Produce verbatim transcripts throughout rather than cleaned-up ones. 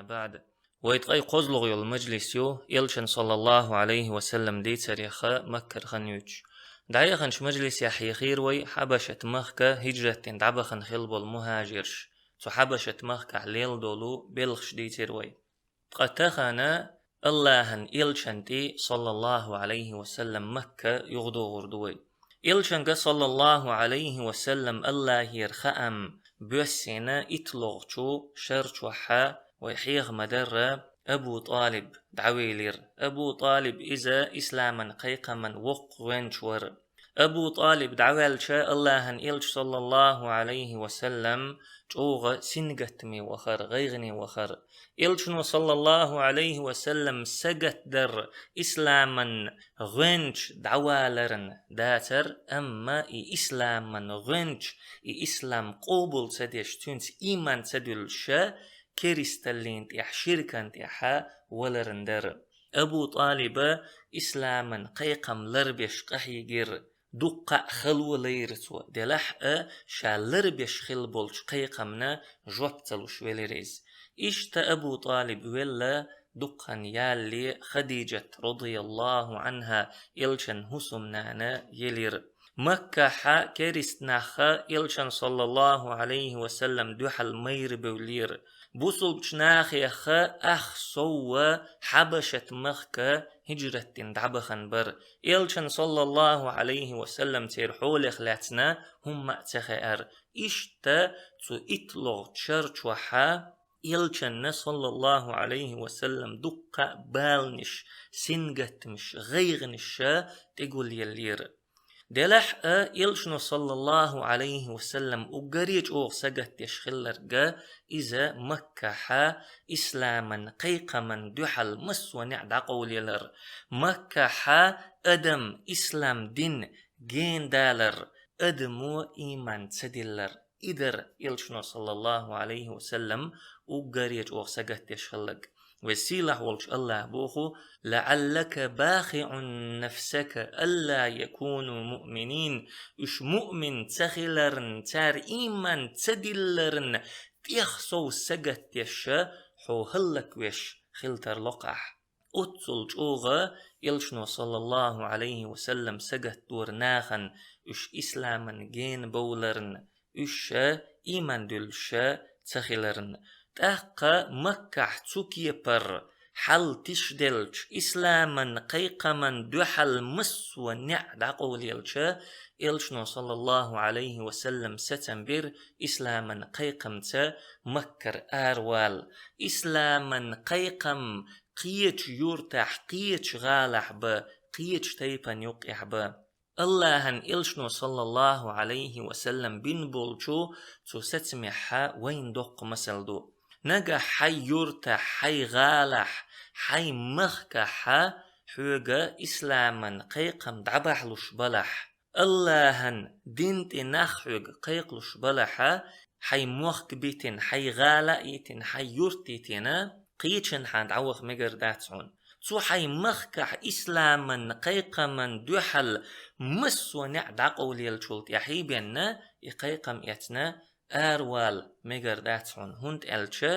بعد. Вай ткъе кхозлагӀа йола мажлис ю, Элчан, саллаллахӀу Ӏалайхи ва саллам, дийцарех Маккара хан юьйцуш. ДӀаяханчу мажлисехь хьехира вай Хьабашат махка хӀижрат дина дӀабахана хилла болу мухӀажирш, цу Хьабашат махкахь лелла долу белхаш дийцира вай. Ткъа тахана АллахӀан Элчан тӀе, саллаллахӀу Ӏалайхи ва саллам, Макка юхадогӀур ду вай. Элчанга, саллаллахӀу Ӏалайхи ва саллам, АллахӀера хаам боьссина итталгӀачу шар чохь вай хьеха ма-дарра Абу ТӀалиб дӀавелира. Абу ТӀалиб иза исламан кхайкхаман воккха гӀоьнча вара. Абу ТӀалиб дӀаваьлча, АллахӀан Элча, саллаллахӀу Ӏалайхи ва саллам, чӀогӀа сингаттаме вахара, гӀайгӀане вахара. Элчано, саллаллахӀу Ӏалайхи ва саллам, сагатдар исламан гӀоьнча дӀаваларна дацара, амма и исламан гӀоьнча, и ислам къобал ца деш, цуьнца ийман ца дуьллуш, керисталлин тӀехь, ширкан тӀехь валарна дара. Абу ТӀалиба исламан кхайкхам ларбеш къахьийгира. Дуккха а хало лайра цо, делахь а ша ларбеш хилла болчу кхайкхамна жоп ца луш велира иза. Иштта Абу ТӀалиб велла, дуккха хан ялале Хадижат, радияллахӀу Ӏанха, Элчан хӀусамнана елира. Маккахь керист нах Элчан, саллаллахӀу Ӏалайхи ва саллам, дуьхьал майра бевллера. Бусулбачу нахех ах сов Хьабашат махка хӀижрат дина дӀабахана бара. Элчан, саллаллахӀу Ӏалайхи ва саллам, церан хьолех лаьцна хӀумма а ца хаьара. Иштта цу итталгӀачу шар чохь Элчанна, саллаллахӀу Ӏалайхи ва саллам, дуккха а баланаш, сингаттамаш, гӀайгӀанаш тӀегулъеллера. Делахь а Элчано, саллаллахӀу Ӏалайхи ва саллам, уггаре чӀогӀа сагатдеш хилларг иза Маккахь исламан кхайкхаман дуьхьал массо а неӀ дӀакъовлаялар, Маккахь адам, ислам дин гена далар, адамо ийман ца диллар. И дара Элчано, саллаллахӀу Ӏалайхи ва саллам, уггаре чӀогӀа сагатдеш хилларг. Веза-сийлахь волчу АллахӀа боху: «لعلك باخع نفسك ألا يكونوا مؤمنين». Уьш муъмин ца хиларна, цара ийман ца дилларна тӀех сов сагатдеш хьо хӀаллаквеш хила тарло-кх ахь. Оццул чӀогӀа Элчано, саллаллахӀу Ӏалайхи ва саллам, сагатдора нахана, уьш исламан гена бовларна, уьш ийман дуьллуш ца хиларна. ТӀаккха Маккахь цу кепара хьал тишделча, исламан кхайкхаман дуьхьал массо а неӀ дӀакъовлаелча, Элчано, саллаллахӀу Ӏалайхи ва саллам, сацам бира исламан кхайкхамца Маккара аравала. Исламан кхайкхам кхечу юртахь, кхечу гӀалахь бан, кхечу тайпана юккъехь бан. АллахӀан Элчано, саллаллахӀу Ӏалайхи ва саллам, бина болчу цу сацамехь вайна доккха масал ду. Нагахь хьайн юртахь, хьайн гӀалахь, хьайн махкахь хьоьга исламан кхайкхам дӀабахьалуш балахь, АллахӀан дин тӀе нах хьоьга кхайкхалуш балахь, хьайн мохк битина, хьайн гӀала а йитина, хьайн юрт йитина, кхечанхьа дӀаваха мегар дац хьуна. Цу хьайн махкахь исламан кхайкхаман дуьхьал массо а неӀ дӀакъовлаеллачул тӀаьхьа бен и кхайкхам эцна аравала мегар дац хьуна, хӀунда аьлча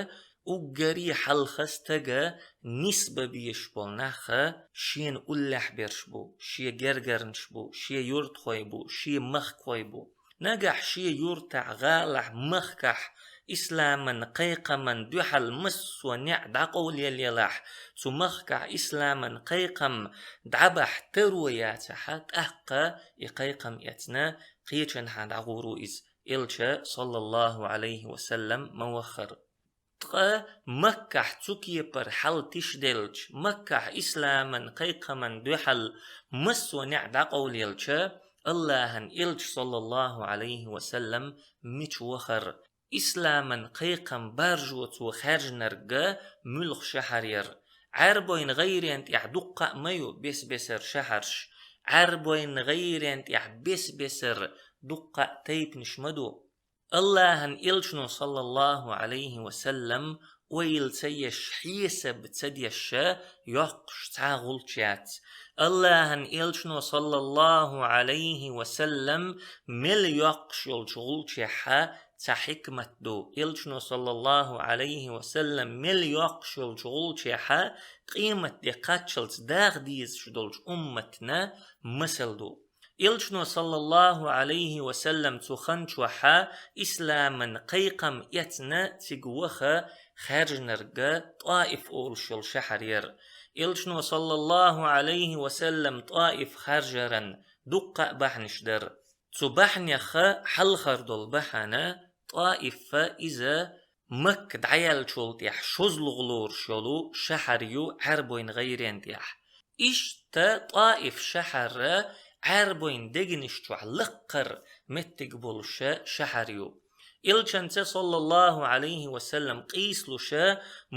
уггаре хьалха стага нисбан безаш болу нах шена уллехь берш бу, шен гергарнаш бу, шен юртахой бу, шен махкахой бу. Нагахь шен юртахь, гӀалахь, махкахь исламан кхайкхаман дуьхьал массо а неӀ дӀакъовлаеллехь, цу махкахь исламан кхайкхам дӀабахьа таро яцахь, тӀаккха и кхайкхам эцна кхечанхьа дӀагӀур ву иза, Элча, саллаллахӀу Ӏалайхи ва саллам, ма ваххара. Ткъа Маккахь цу кепара хьал тишделча, Маккахь исламан кхайкхаман дуьхьал массо а неӀ дӀакъовлаелча, АллахӀан Элча, саллаллахӀу Ӏалайхи ва саллам, мича вахара? Исламан кхайкхам баржо цо хаьржинарг муьлха шахьар яра? Ӏаьрбойн гӀайрен тӀехь дуккха а ма ю бес-бесара шахьарш, Ӏаьрбойн гӀайрен тӀехь бес-бесара дуккха а тайпанаш ма ду. АллахӀан Элчано, саллаллахӀу Ӏалайхи ва саллам, ойла ца еш, хьесап ца деш йоккхуш цхьа гӀулч яц. Аллахьан элчано, саллаллаху Ӏалайхи ва саллам, мел йоккхуш йолчу гӀулчехь цхьа хьикмат ду. Элчано, саллаллаху Ӏалайхи ва саллам, мел йоккхуш йолчу гӀулчехь къематде кхаччалц даха дезаш долчу умматна масал ду. Элчано, саллаллаху Ӏалайхи ва саллам, цу хан чохь исламан кхайкхам эцна цига ваха хаьржинарг ТӀаиф олуш йолу шахьар яра. Элчано, саллаллаху Ӏалайхи ва саллам, ТӀаиф хаьржаран дуккха а бахьанаш дара. Цу бахьанех хьалхара долу бахьана, ТӀаиф иза Макка дӀаяьллачул тӀаьхьа шозлагӀа лоруш йолу шахьар ю Ӏаьрбойн гӀайрен тӀехь. Иштта ТӀаиф шахьар Ӏаьрбойн дегнаш чохь лаккхара меттиг болуш шахьар ю. Элчанца, саллаллаху Ӏалайхи ва саллам, къийсалуш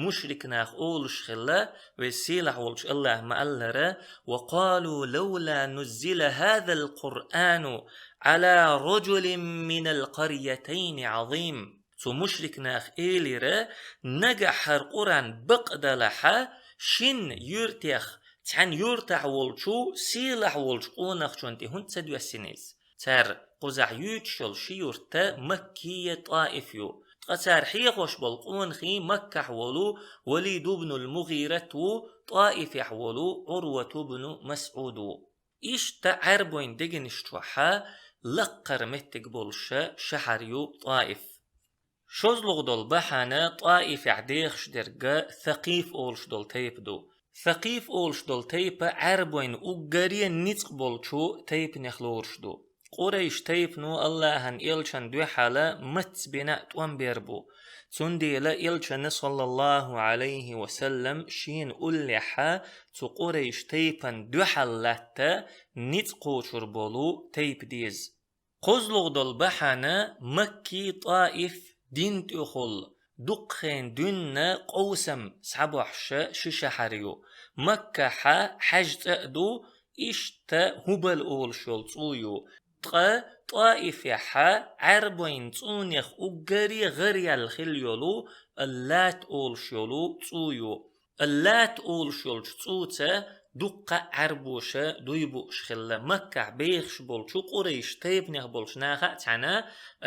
мушрик нах олуш хилла, веза сийлахь волчу Аллахьа ма-аллара: «Ва къалу лавла нуззила хазал Къуръану Ӏала ражулин минал къаръятайни Ӏазим». Цу мушрик нах элира: «Нагахь хӀара Къуръан бакъдалахь, шина юьртех, цхьана юьртахь волчу сийлахь волчу къонахчунна тӀе хӀунда ца доьссина иза?» Цара кхузахь юьйцуш йолу ши юрт Макка я ТӀаиф ю. Ткъа цара хьехош болу къонахий Маккахь волу Валид ибн ал-МугӀират ву, ТӀаифехь волу Ӏурват ибн МасӀуд ву. Иштта Ӏаьрбойн дегнаш чохь лаккхара меттиг болуш шахьар ю ТӀаиф. ШозлагӀа долу бахьана ТӀаифехь дехаш дерг Сакъиф олуш долу тайпа ду. Сакъиф олуш долу тайпа Ӏаьрбойн уггаре ницкъ болчу тайпанех лоруш ду. Къурайш тайпано Аллахьан элчанна дуьхьал мацбина а тӀом бер бу. Цундела элчанна, саллаллаху Ӏалайхи ва саллам, шена уллехь цу Къурайш тайпана дуьхьал латта ницкъ кхочур болу тайпа деза. КхозлагӀа долу бахьана Макки, ТӀаиф дин тӀехула дуккха хенахь дуьйна къовсам схьабохьуш ши шахьар ю. Маккахь хьаьжа цӀа а ду, иштта ХӀубал олуш йолу цӀу ю. Ткъа ТӀаифехь Ӏаьрбойн цӀунех уггаре гӀараяьлла хилла йолу Аллат олуш йолу цӀу ю. Аллат олуш йолчу цӀуца дуккха а Ӏаьрбоша дуй бууш хилла, Маккахь бехаш болчу Къурайш тайпанех болчу наха а цхьаьна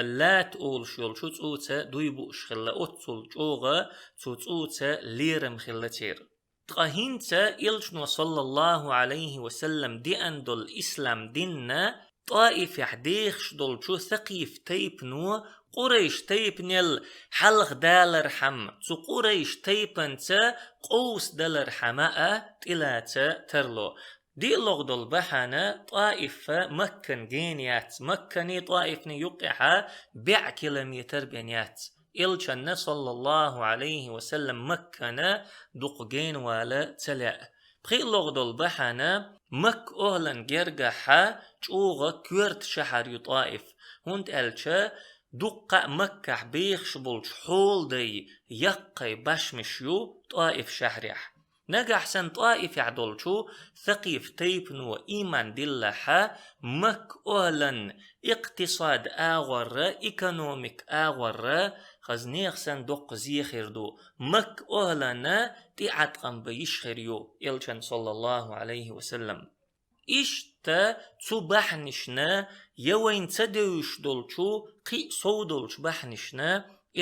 Аллат олуш йолчу цӀуца дуй бууш хилла, оццул чӀогӀа цу цӀуца лерам хилла церан. Ткъа хӀинца элчано, саллаллаху Ӏалайхи ва саллам, деана долу ислам динна ТӀаифехь дехаш долчу Сакъиф тайпано Къурайш тайпанел хьалха далархьама, цу Къурайш тайпанца къовса далархьама а тӀелаца тарло. ДиълагӀа долу бахьана, ТӀаиф Маккан гена яц, Макканий ТӀаифний юккъехь бӀе километр бен яц. Элчанна, саллаллаху Ӏалайхи ва саллам, Маккана дукха генавала ца лаьа. ПхиълагӀа долу бахьана, Макка охӀлан гергахь чӀогӀа коьрта шахьар ю ТӀаиф, хӀунда аьлча дуккха а Маккахь бехаш болчу хьоладай, яккхай башмаш ю ТӀаиф шахьарехь. Нагахь санна ТӀаифехь долчу Сакъиф тайпано ийман диллахь, Макка охӀлан икътисад агӀорра, экономик агӀорра хаза нехан санна доккха зе хир ду, Макка охӀлана тӀеӀаткъам бан йиш хир ю элчан, саллаллаху Ӏалайхи ва саллам. Иштта цу бахьанашна, я вайна ца девзаш долчу кхин а сов долчу бахьанашна,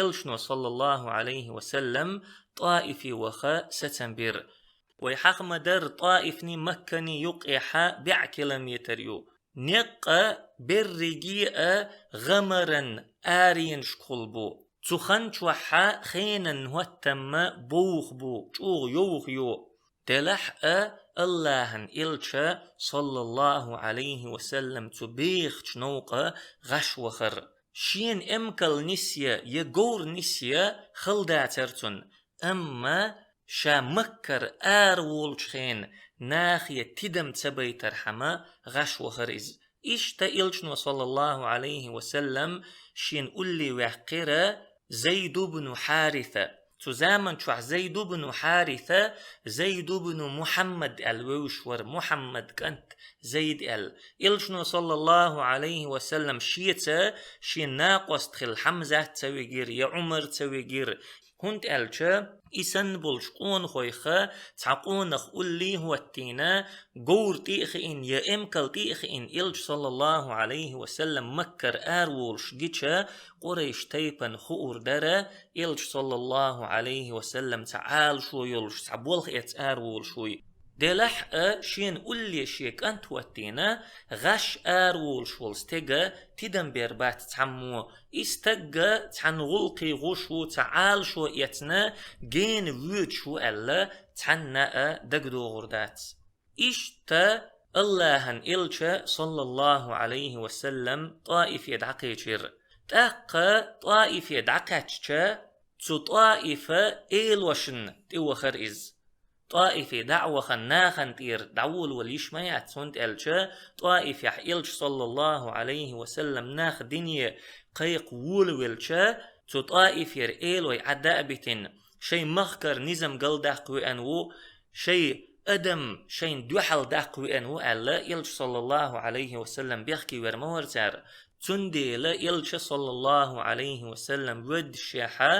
элчано, саллаллаху Ӏалайхи ва саллам, ТӀаифе ваха сацам бира. Вай хьаха ма-дарра, ТӀаифний Макканий юккъехь бӀе километр ю. Некъа берриге а гӀамаран аренашкахула бу. Цу хан чохь хенан хӀоттамма бовха бу, чӀогӀа йовха ю. Делахь а Аллахьан элча, саллаллаху Ӏалайхи ва саллам, цу бехачу новкъа гӀаш вахара. Шена эмкал нисъе я говр нисъе хала дацара цунна, амма ша Маккара ара волчу хенахь нахе тидам ца байтархьама гӀаш вахара иза. Иштта элчано, саллаллаху Ӏалайхи ва саллам, шена улле ваьккхира Зайд ибн Хьариса. Цу заман чохь Зайд ибн Хьариса Зайд ибн Мухьаммад аьлла вевзаш вара, Мухьаммад кӀант Зайд аьлла. Элчано, саллаллаху Ӏалайхи ва саллам, шеца шен накъост хилла Хьамзат ца вигира, я Ӏумар ца вигира, ХӀунда аьлча, и санна болчу къонахойх цхьа къонах улле хӀоттийна, говр тӀе а хиъна, я эмкал тӀе а хиъна, Элча, саллаллаху Ӏалайхи ва саллам, Маккара араволуш гича, Къурайш тайпана хуур дара, Элча, саллаллаху Ӏалайхи ва саллам, цхьа Ӏалашо йолуш, цхьа болх эцна араволуш вуй. Делахь а шена улле шен кӀант хӀоттийна, гӀаш араволуш волу стеган тидам бер бац цхьаммо, и стаг цхьана гӀуллакхе гӀуш ву, цхьа Ӏалашо эцна, гена воьдуш ву аьлла, цхьанна а дагадогӀур дац. Иштта Аллахьан Элча, саллаллаху Ӏалайхи ва саллам, ТӀаифе дӀакхечира. ТӀаккха ТӀаифе дӀакхаьчча, цу ТӀаифан элошна тӀевахара иза. ТӀаифе дӀа а вахана, нахана тӀера дӀаволавала йиш ма яц, хӀунда аьлча ТӀаифехь Элча, саллаллаху Ӏалайхи ва саллам, нах дине кхайкха волавелча, цу ТӀаифера элой Ӏадда а битина, шайн махкара низам галдаккха веана ву, шайн адам шайна дуьхьал даккха веана ву аьлла, Элча, саллаллаху Ӏалайхи ва саллам, бехке вер ма вара цара. Цундела Элча, саллаллаху Ӏалайхи ва саллам, воьддашехьа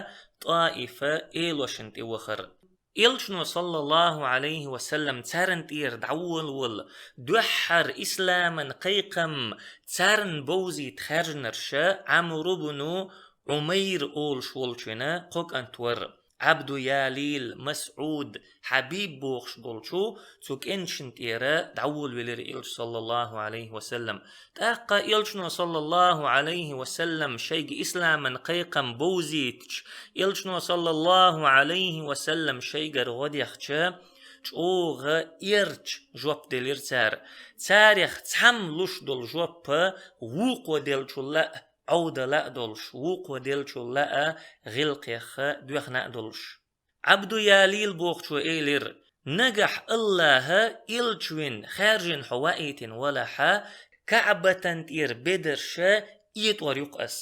ТӀаифан элошна тӀевахара. Элчано, саллаллаху Ӏалайхи ва саллам, царна тӀера дӀаволавала, дуьххьара исламан кхайкхам царна бовзийта хаьржинарш Ӏамру бну Ӏумайр олуш волчун кхо кӀант вара: Ӏабду Ялил, МасӀуд, Хьабиб бохуш болчу цу кӀенташна тӀера дӀаволавелира Элча, саллаллаху Ӏалайхи ва саллам. ТӀаккха Элчано, саллаллаху Ӏалайхи ва саллам, шайга исламан кхайкхам бовзийтича, Элчано, саллаллаху Ӏалайхи ва саллам, шайгара гӀо дехча, чӀогӀа эрча жоп делира цара. Царех цхьамма луш долу жоп вукхо деллачул а Ӏовдала а долуш, вукхо деллачул а гӀиллакхех доьхна а долуш. Ӏабду Ялил бохучо элира: «Нагахь Аллаха Элча вина, хаьржина хьо ваийтина валахьа, КаӀбатан тӀера бедарш этӀор ю-кх ас».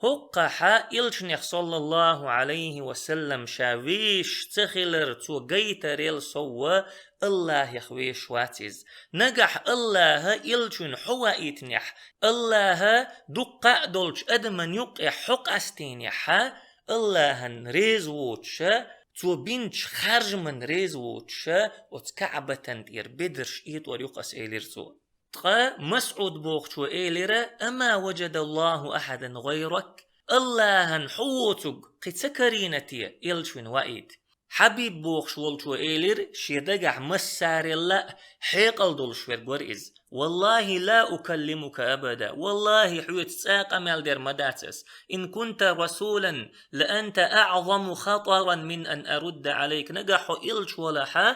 ХӀокхахьа Элчанех, саллаллаху Ӏалайхи ва саллам, ша вешаш ца хилар цо гайтарел совгӀа Аллахех вешаш вац иза. Нагахь Аллаха Элча вина хьо ваийтинехь, Аллаха дуккха а долчу адаман юккъехь хьо къастийнехьа, Аллахьан реза воцуша, цо бинчу харжаман реза воцуша, оцу КаӀбатан тӀера бедарш этӀор ю-кх ас, элира цо. Ткъа МасӀуд бохучо элира: «Ама ваджадаллаху ахьадан гӀайрак?» Аллахьан хьо воцург кхин ца карийна те Элча вина ваийта? Хьабиб бохуш волчо элира, шен дагахь массарелла а хьекъал долуш верг вара иза: «Валлахи, ла укаллимука абада. Валлахи, хьоьца цкъа а къамел дер ма дац ас. Ин кунта расулан, ла анта аъзаму хатаран мин ан арудда Ӏалайк. Нагахь хьо Элча валахьа,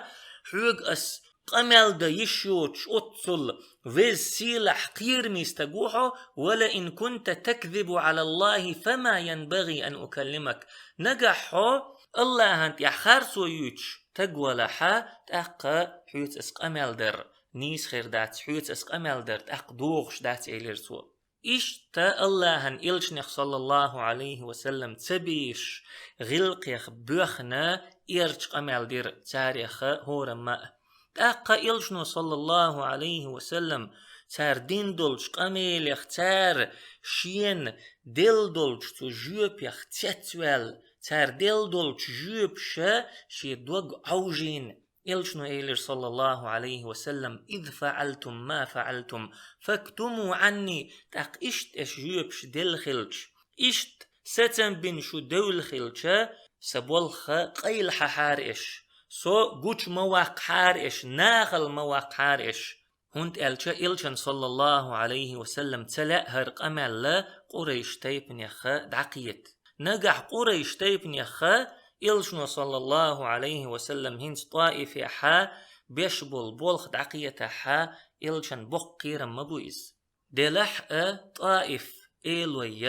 хьоьга ас къамел дан йиш йоцуш оццул веза сийлахь кхераме стаг ву хьо, ва ла ин кунта такзибу Ӏалаллахи, фама янбагӀи ан укаллимак. Нагахь хьо Аллахьан тӀехь харцо юьйцуш стаг валахьа, тӀаккха хьоьца ас къамел дар нийса хир дац, хьоьца ас къамел дар тӀаккха догӀуш дац», — элира цо. Иштта Аллахьан Элчанех, саллаллаху Ӏалайхи ва саллам, ца бешаш гӀиллакхех боьхна, эрча къамел дира царех хӀорамма а. ТӀаккха Элчано, саллаллаху Ӏалайхи ва саллам, цара дина долчу къамелех, цара шена делла долчу цу жоьпех цецваьлла, цара делла долчу жоьпаша шен дог Ӏовжийна, Элчано элира, саллаллаху Ӏалайхи ва саллам: «Из фаъалтум ма фаъалтум, фактуму Ӏанни». ТӀаккха иштта аша жоьпаш делла хилча, иштта сацам бина шу девлла хилча, сан болх къайлахьахьара аша, со гучу ма ваккхахьара аша, нахала ма ваккхахьара аша. ХӀунда аьлча Элчан, саллаллаху Ӏалайхи ва саллам, ца лаьа хӀара къамел Къурайш тайпанех дӀакхета. Нагахь Къурайш тайпанех Элчано, саллаллаху Ӏалайхи ва саллам, хӀинца ТӀаифехь беш болу болх дӀакхетахь, Элчан боккха кхерам ма бу иза. Делахь а ТӀаиф элой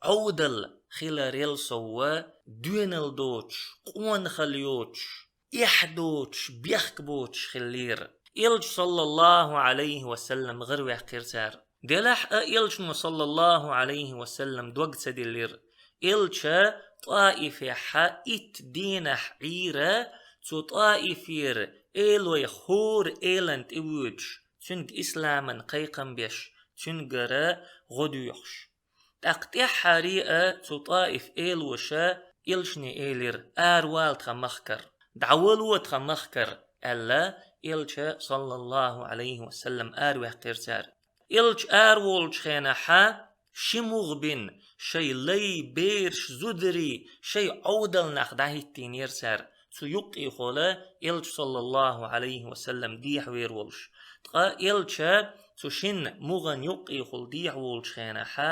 Ӏовдал хиларел совгӀа, доьналла доцуш, къонахалла йоцуш, эхь доцуш, бехк боцуш хиллера. Элча, саллаллаху Ӏалайхи ва саллам, гӀараваьккхира цара. Делахь а Элчано, саллаллаху Ӏалайхи ва саллам, дог ца диллира. Элча ТӀаифехь итт дийнахь Ӏийра, цу ТӀаифера элой хӀора элана тӀевоьдуш, цуьнга исламан кхайкхам беш, цуьнгара гӀо доьхуш. ТӀаккха тӀаьххьара а цу ТӀаиф элоша Элчане элира: «Аравала тхан махкара, дӀавала тхан махкара», — аьлла, Элча, саллаллаху Ӏалайхи ва саллам, араваьккхира цара. Элча араволчу хенахьа ши мугӀа бина, шайн лай, бераш, зударий, шайн Ӏовдал нах дӀахӀиттийнера цара. Цу юккъехула Элча, саллаллаху Ӏалайхи ва саллам, дехьавер волуш. Ткъа Элча цу шина мугӀан юккъехула дехьаволчу хенахьа,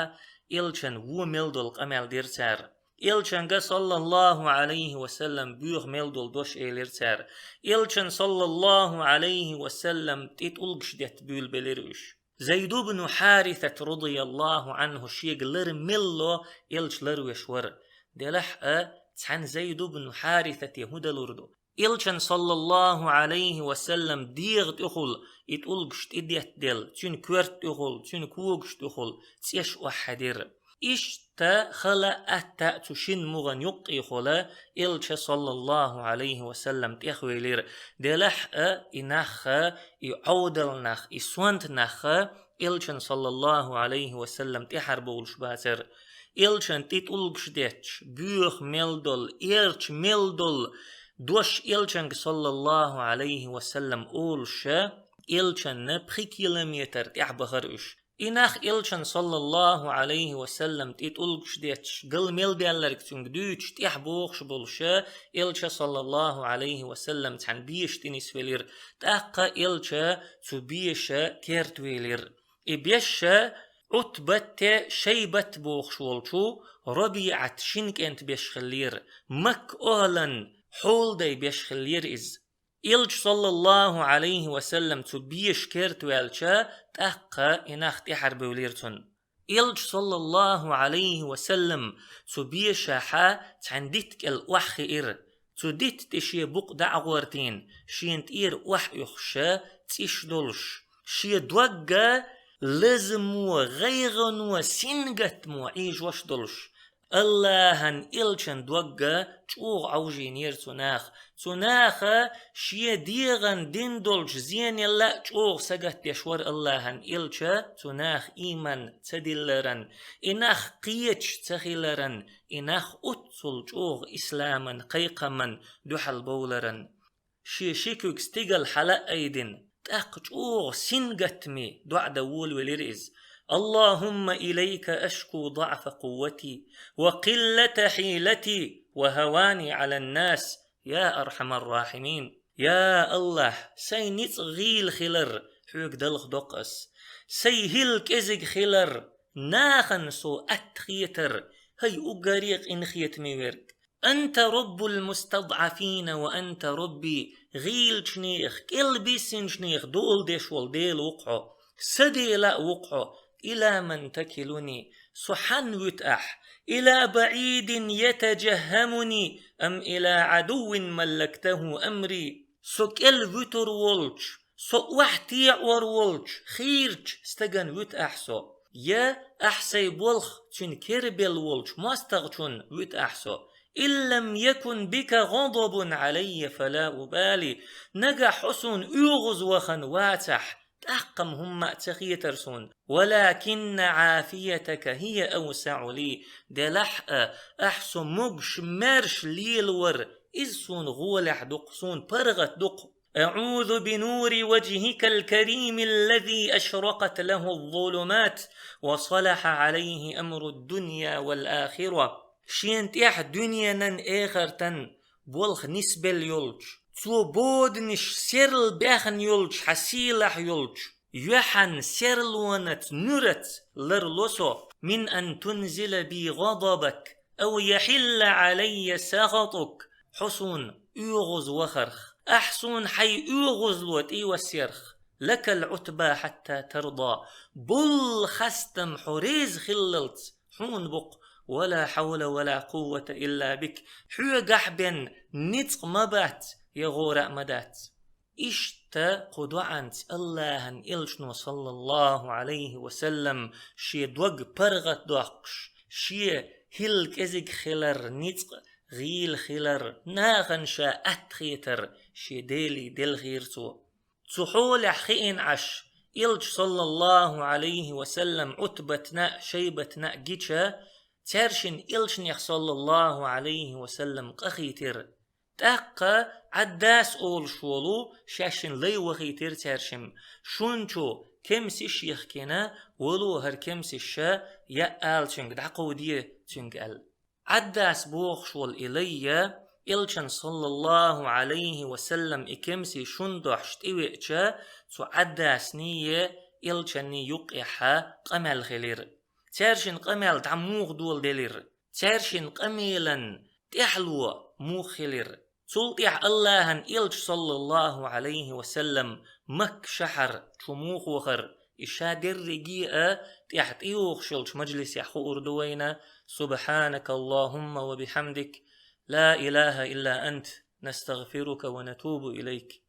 Элчан вон мел долу къамел дира цара. Элчанга, саллаллаху Ӏалайхи ва саллам, боьха мел долу дош элира цара. Элчан, саллаллаху Ӏалайхи ва саллам, тӀе тӀулгаш детта буьйлабелира уьш. Зайд ибн Хьарисат, радияллаху Ӏанху, шега лар мел ло Элча ларвеш вара. Делахь а, цхьана Зайд ибн Хьарисате хӀун далур ду? Элчан, саллаллаху Ӏалайхи ва саллам, дегӀа тӀехула и тӀулгаш тӀедеттаделла, цуьнан коьрта тӀехула, цуьнан когаш тӀехула цӀеш охьадира. Иштта хала атта а цу шина мугӀан юккъехула Элча, саллаллаху Ӏалайхи ва саллам, тӀехвелира. Делахь а, и нахха, и Ӏовдал нах, и сонта нахха Элчан, саллаллаху Ӏалайхи ва саллам, тӀаьхьара бовлуш бацара. Элчан тӀе тӀулгаш детташ, боьха мел долу, эрча мел долу дош Элчанга, саллаллаху Ӏалайхи ва саллам, олуша, Элчанна пхи километр тӀаьхьа бахара уьш. И нах Элчан, саллаллаху Ӏалайхи ва саллам, тӀе тӀулгаш детташ, гал мел даьлларг цуьнга дуьйцуш, тӀаьхьа бохуш болуша, Элча, саллаллаху Ӏалайхи ва саллам, цхьана беша тӀе нисвелира. ТӀаккха Элча цу беша кертавелира. И беша Ӏутбат а Шайбат а бохуш волчу РабиӀат шина кӀентан беш хиллера, Макка охӀлан хьолдай беш хиллера иза. Элча, саллаллаху Ӏалайхи ва саллам, цу беша кертаваьлча, тӀаккха и нах тӀаьхьара бевлира цунна. Элча, саллаллаху Ӏалайхи ва саллам, цу бешахьа цхьаьна дитта кӀел охьахиира. Цу дитта тӀе шен букъ дӀа а гӀортийна, шена тӀера охьаоьхуша, цӀиш долуш, шен догга лазамо, гӀайгӀано, сингаттамо Ӏийжош долуш, АллахӀан Элчан догга чӀогӀа Ӏовжийнера цу наха. Цу наха шен дегӀан дина долчу зенелла а чӀогӀа сагатдеш вара АллахӀан Элча, цу наха ийман ца дилларан, и нах кхеташ ца хиларан, и нах оццул чӀогӀа исламан кхайкхаман дуьхьал бовларан. Шен ши куьг стигала хьала а айдина, тӀаккха чӀогӀа сингаттаме доӀа дан волавелира иза: «اللهم إليك أشكو ضعف قوتي وقلة حيلتي وهواني على الناس يا أرحم الراحمين». Я АллахӀ, сайн ницкъ гӀийла хилар Хьоьга далха доккху ас. Сайн хӀилла кӀезиг хилар, нахана со атта хетар, хӀай уггаре къинхетаме верг. «أنت رب المستضعفين وأنت ربي», гӀийлачунех, кӀелбиссинчунех дола деш волу Дела ву-кх хьо, сан Дела а ву-кх хьо. «إلى من تكلني», со хьанна вуьту ахь? «إلى بعيد يتجهمني أم إلى عدو ملكته أمري». Со кӀел вуьтур волчу, со охьатеӀор волчу хийрачу стагана вуьту ахь со? Я ахь сайн болх цуьнан керабелла волчу мостагӀчунна вуьту ахь со? «إن لم يكن بك غضب علي فلا أبالي». Нагахь хьо суна оьгӀаз вахана вацахь, тӀаккха-м хӀумма а ца хетара суна. «ولكن عافيتك هي أوسع لي». Делахь а, ахь со могуш-маьрша лелавар, иза суна гӀолехь ду-кх, суна паргӀат ду-кх. «أعوذ بنور وجهك الكريم الذي أشرقت له الظلمات وصلح عليه أمر الدنيا والآخرة». Шена тӀехь дуьненан, эхартан болх нисбелла йолчу, цо боданаш серла баьхна йолчу хьан сийлахь йолчу юьхьан серлонаца, нуьраца ларло со. «من أن تنزل بي غضبك أو يحل علي سخطك». Хьо суна оьгӀаз вахарх, ахь суна хьайн оьгӀазло тӀе йоссарх. «لك العتبى حتى ترضى». Болла хастам хьо реза хиллалц хьуна бу-кх. «ولا حول ولا قوة إلا بك». Хьоьгахь бен ницкъ ма бац, я гӀора а ма дац. Иштта кху доӀанца АллахӀан Элчано, саллаллаху Ӏалайхи ва саллам, шен дог паргӀатдоккхуш, шен хӀилла кӀезиг хилар, ницкъ гӀийла хилар, нахана ша атта хетар шен Деле делхийра цо. Цу хьолехь хиъна Ӏаш, Элча, саллаллаху Ӏалайхи ва саллам, Ӏутбатна а, Шайбатна а гича, Цаьршинна элчанех, саллаллаху Ӏалайхи ва саллам, къахийтира. ТӀаккха Ӏаддас олуш волу шаьшшинна лай вахийтира цаьршимма. Шун чу кемсаш йихкина, вало хӀара кемсаш яа ала цуьнга, дӀакховде цуьнга аьлла. Ӏаддас бохуш волу и лай а, элчан, саллаллаху Ӏалайхи ва саллам, и кемсий шун дохьуш тӀевеача, цу Ӏаддасний, элчанний юккъехь къамел хилира. Цаьршинна къамел дӀа муха доладелира? Цаьршинна къамелан тӀаьхьало муха хилира? Цул тӀаьхьа Аллахьан элча, саллаллаху Ӏалайхи ва саллам, Макка шахьар чу муха вахара, и ша дерриге а тӀаьхьа тӀейогӀуш йолчу мажлисехь хуур ду вайна. سبحانك اللهم وبحمدك، لا إله إلا أنت، نستغفرك ونتوب إليك.